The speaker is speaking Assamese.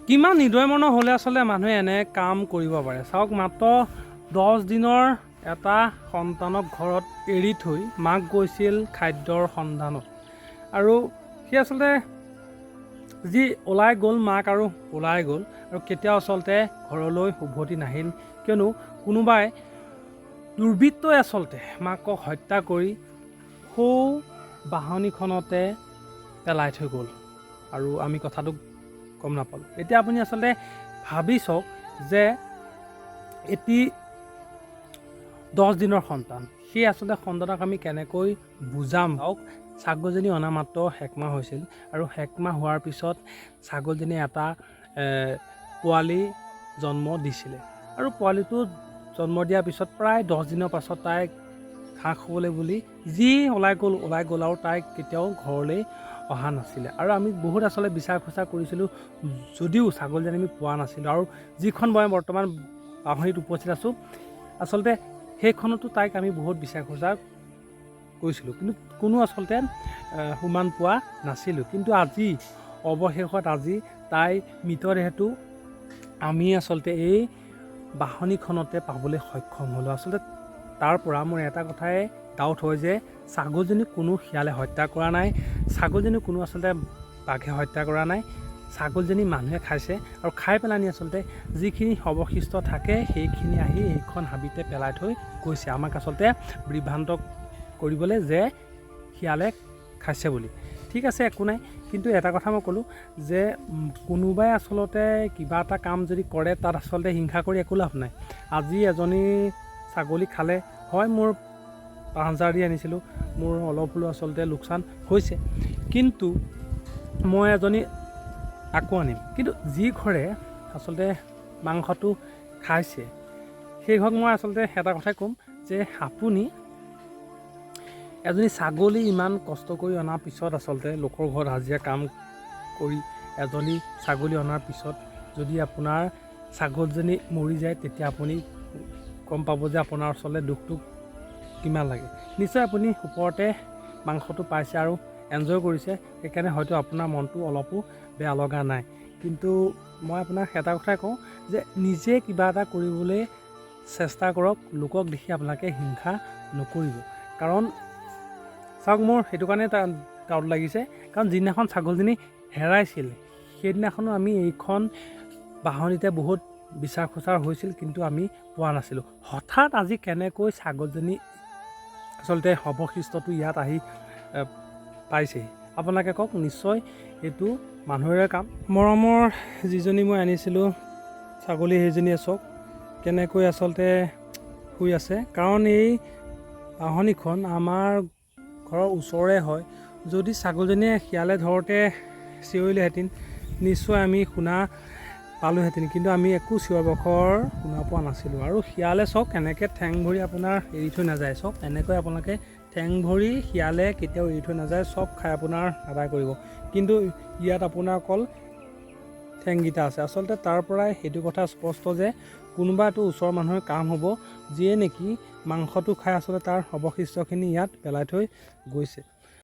কিমান নিৰ্দয় মনৰ হ'লে আচলতে মানুহে এনে কাম কৰিব পাৰে। চাওক, মাত্ৰ 10 দিনৰ এটা সন্তানক ঘৰত এৰি থৈ মাক গৈছিল খাদ্যৰ সন্ধানত আৰু সি আচলতে যি ওলাই গ'ল মাক আৰু ওলাই গ'ল আৰু কেতিয়াও আচলতে ঘৰলৈ উভতি নাহিল। কিয়নো কোনোবাই দুৰ্বৃত্তই আচলতে মাকক হত্যা কৰি সৌ বাহনিখনতে পেলাই থৈ গ'ল আৰু আমি কথাটো গম নাপালোঁ। এতিয়া আপুনি আচলতে ভাবি চাওক যে এটি 10 দিনৰ সন্তান, সেই আচলতে সন্তানক আমি কেনেকৈ বুজাম? চাওক, ছাগলীজনী অনা মাত্ৰ একমাহ হৈছিল আৰু একমাহ হোৱাৰ পিছত ছাগলীজনীয়ে এটা পোৱালি জন্ম দিছিলে আৰু পোৱালিটো জন্ম দিয়াৰ পিছত প্ৰায় 10 দিনৰ পাছত তাই ঘাঁহ খাবলৈ বুলি যি ওলাই গ'ল, ওলাই গ'ল আৰু তাই কেতিয়াও ঘৰলৈ অহা নাছিলে। আৰু আমি বহুত আচলতে বিচাৰ খোচাৰ কৰিছিলোঁ যদিও ছাগলীজনী আমি পোৱা নাছিলোঁ। আৰু যিখন মই বৰ্তমান বাঁহনিত উপস্থিত আছোঁ, আচলতে সেইখনতো তাইক আমি বহুত বিচাৰ খোচাৰ কৰিছিলোঁ, কিন্তু কোনো আচলতে উমান পোৱা নাছিলোঁ। কিন্তু আজি অৱশেষত আজি তাই মৃতদেহটো আমি আচলতে এই বাঁহনিখনতে পাবলৈ সক্ষম হ'লোঁ। আচলতে তাৰ পৰা মোৰ এটা কথাই ডাউট হয় যে ছাগলীজনী কোনো শিয়ালে হত্যা কৰা নাই, ছাগলীজনী কোনো আচলতে বাঘে হত্যা কৰা নাই, ছাগলীজনী মানুহে খাইছে আৰু খাই পেলানি আচলতে যিখিনি অৱশিষ্ট থাকে, সেইখিনি আহি এইখন হাবিতে পেলাই থৈ গৈছে, আমাক আচলতে বিভ্ৰান্ত কৰিবলৈ যে শিয়ালে খাইছে বুলি। ঠিক আছে, একো নাই। কিন্তু এটা কথা মই ক'লোঁ যে কোনোবাই আচলতে কিবা এটা কাম যদি কৰে, তাত আচলতে হিংসা কৰি একো লাভ নাই। আজি এজনী ছাগলী খালে হয়, মোৰ 5,000 দি আনিছিলোঁ, মোৰ অলপ হ'লেও আচলতে লোকচান হৈছে, কিন্তু মই এজনী আকৌ আনিম। কিন্তু যি ঘৰে আচলতে মাংসটো খাইছে, সেই ঘৰক মই আচলতে এটা কথাই ক'ম যে আপুনি এজনী ছাগলী ইমান কষ্ট কৰি অনাৰ পিছত, আচলতে লোকৰ ঘৰত হাজিৰা কাম কৰি এজনী ছাগলী অনাৰ পিছত যদি আপোনাৰ ছাগলীজনী মৰি যায়, তেতিয়া আপুনি গম পাব যে আপোনাৰ আচলতে দুখটো কিমান লাগে। নিশ্চয় আপুনি ওপৰতে মাংসটো পাইছে আৰু এনজয় কৰিছে, সেইকাৰণে হয়তো আপোনাৰ মনটো অলপো বেয়া লগা নাই। কিন্তু মই আপোনাক এটা কথাই কওঁ যে নিজে কিবা এটা কৰিবলৈ চেষ্টা কৰক, লোকক দেখি আপোনালোকে হিংসা নকৰিব। কাৰণ চাওক, মোৰ সেইটো কাৰণে এটা ডাউট লাগিছে, কাৰণ যিদিনাখন ছাগলীজনী হেৰাইছিল, সেইদিনাখনো আমি এইখন বাঁহনিতে বহুত বিচাৰ খোচাৰ হৈছিল, কিন্তু আমি পোৱা নাছিলোঁ। হঠাৎ আজি কেনেকৈ ছাগলীজনী আচলতে অৱশিষ্টটো ইয়াত আহি পাইছেহি, আপোনালোকে কওক। নিশ্চয় এইটো মানুহৰে কাম। মৰমৰ যিজনী মই আনিছিলোঁ ছাগলী, সেইজনীয়ে চাওক কেনেকৈ আচলতে শুই আছে। কাৰণ এই বাঁহনিখন আমাৰ ঘৰৰ ওচৰৰে হয়। যদি ছাগলীজনীয়ে শিয়ালে ধৰোঁতে চিঞৰিলেহেঁতেন, নিশ্চয় আমি শুনা পালোহেঁতেন। কিন্তু আমি একো চিঞৰ বাখৰ শুনা পোৱা নাছিলোঁ। আৰু শিয়ালে চাওক, এনেকৈ ঠেং ভৰি আপোনাৰ এৰি থৈ নাযায়। চাওক, এনেকৈ আপোনালোকে ঠেং ভৰি শিয়ালে কেতিয়াও এৰি থৈ নাযায়, চব খাই আপোনাৰ আদায় কৰিব। কিন্তু ইয়াত আপোনাৰ অকল ঠেংকেইটা আছে। আচলতে তাৰ পৰাই সেইটো কথা স্পষ্ট যে কোনোবা এইটো ওচৰৰ মানুহৰ কাম হ'ব, যিয়ে নেকি মাংসটো খাই আচলতে তাৰ অৱশিষ্টখিনি ইয়াত পেলাই থৈ গৈছে।